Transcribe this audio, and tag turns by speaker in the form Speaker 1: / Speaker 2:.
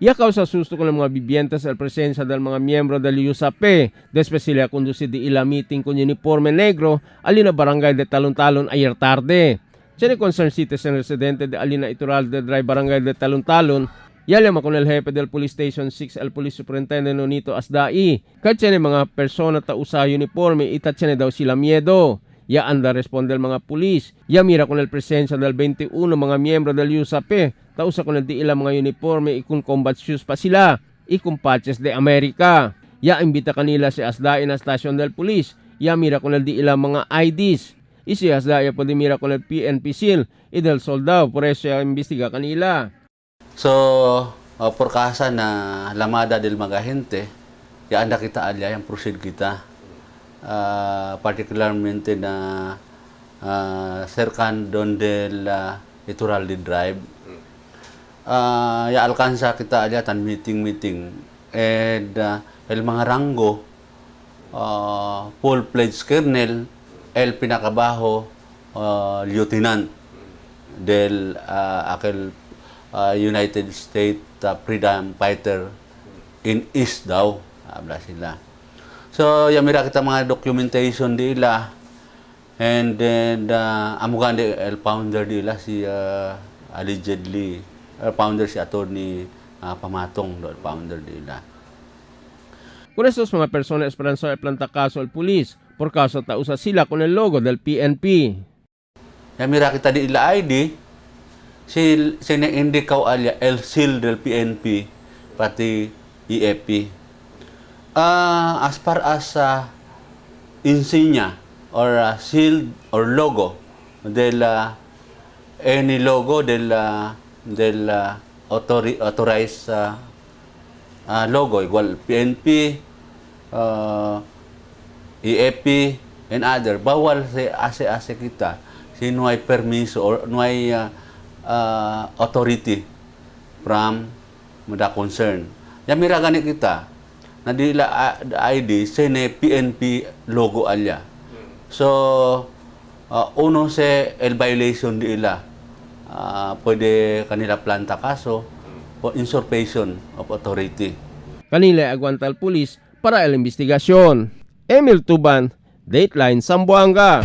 Speaker 1: Ya causa susto con mga vivientes el presencia del mga miembro del USAP. Después sila conducir di ila meeting con uniforme negro alina barangay de Talon-Talon ayer tarde. Siya ni concerned citizen residente de Alina Iturralde Drive barangay de Talon-Talon. Yalama con el jefe del Police Station 6 el Police Superintendent Nonito Asdai. Kahit siya ni mga persona ta usa uniforme itat siya ni daw sila miedo. Ya anda responde el mga pulis. Ya mira con el presencia del 21 mga miembro del USAP. Ta usa con el di ila mga uniforme ikun combat shoes pa sila. Ikun patches de Amerika. Ya imbita kanila si Asdai na stasyon del pulis. Ya mira con el di ila mga IDs. Isi Asdai ya pwede mira con el PNP seal. Idel soldado por eso ya investiga kanila.
Speaker 2: So, por kasa na lamada del mga gente, ya anda kita alya, yung proceed kita. Particularmente na cercan donde la Iturralde Drive. Ya alcanza kita alya tan meeting-meeting. And el mga ranggo, full-fledged colonel, el pinakabaho, lieutenant del aquel United States Freedom Fighter in East daw, habla sila. So, yamira kita mga documentation nila. And then, amugan de el founder nila si allegedly, el founder si attorney Pamatong, do, el founder nila.
Speaker 1: Con estos mga persona esperanza e planta caso al pulis por caso ta usa sila con el logo del PNP.
Speaker 2: Yamira kita di ila ID, si sina-indikaw alya el seal del PNP pati EFP. As far as insignia or seal or logo del any logo del authorized logo igual PNP, EFP and other, bawal si ase-ase kita si no hay permiso or no hay authority from the concern. Yamira gani kita na di la ID sene PNP logo alya. So uno se el violation di ila. Pwede kanila planta kaso o usurpation of authority.
Speaker 1: Kanila aguanta al pulis para el investigasyon. Emil Tuban, Dateline Zamboanga.